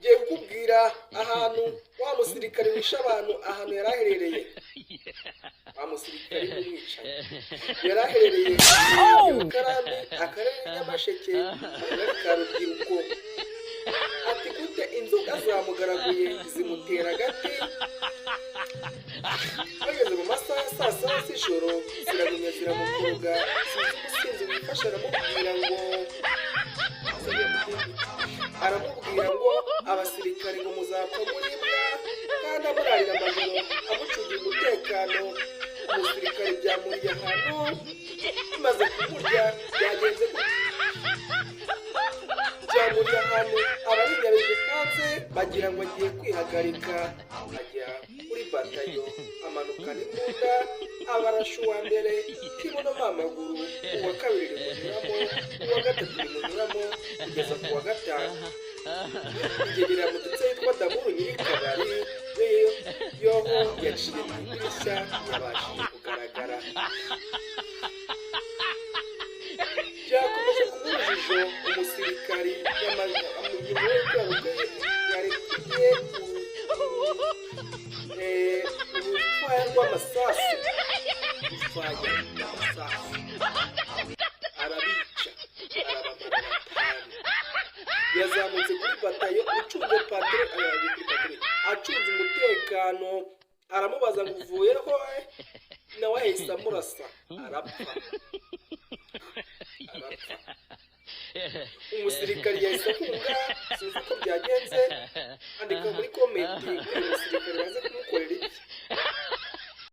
Ngiye kukubwira ahantu wa musirikare wishe abantu, ahantu yari aherereye. Wa musirikare w'umwicanyi yari aherereye mu Karambi, akarere Nyamasheke, akagari ka Rubyiruko. Ati gute? Inzoga zamugaraguye zimutera agati, bageze mu masaha ya saa 7 z'ijoro, ziragumya ziramukoroga. Sinzi umusinzi wifashe, aramubwira ngo abasirikare ngo muzapfa muri imbwa, kandi amurarira amajoro amucungira umutekano. Umusirikare byamuriye ahantu, bimaze kumurya byagenze gute? Byamuriye ahantu, abarinyabeje hanze bagira ngo agiye kwihagarika, ajya kuri batayo, amanukana imbunda, abarasha uwa mbere kibuno amaguru, uwa kabiri rimunyuramo, uwa gatatu rimunyuramo, kugeza ku wa gatanu. Ingegera yamututse yitwa Damuru nyirikabari we yoho yaciye mu idirishya, yabashije kugaragara. Byakomeje kuba urujijo. Umusirikari nyuma yo kwibaruka yarekuye urufaya rw'amasasu, urufaya rw'amasasu, arabica, arabamara batanu. Yazamutse kuri batayo, ucunze patro kuri patro, acunze umutekano, aramubaza ngo uvuyeho? Nawe ahise amurasa, arapfa, arapfa. Umusirikari yahise ahunga, sinzi uko byagenze. Andika muri comment, uyu musirikari baze kumukorera iki?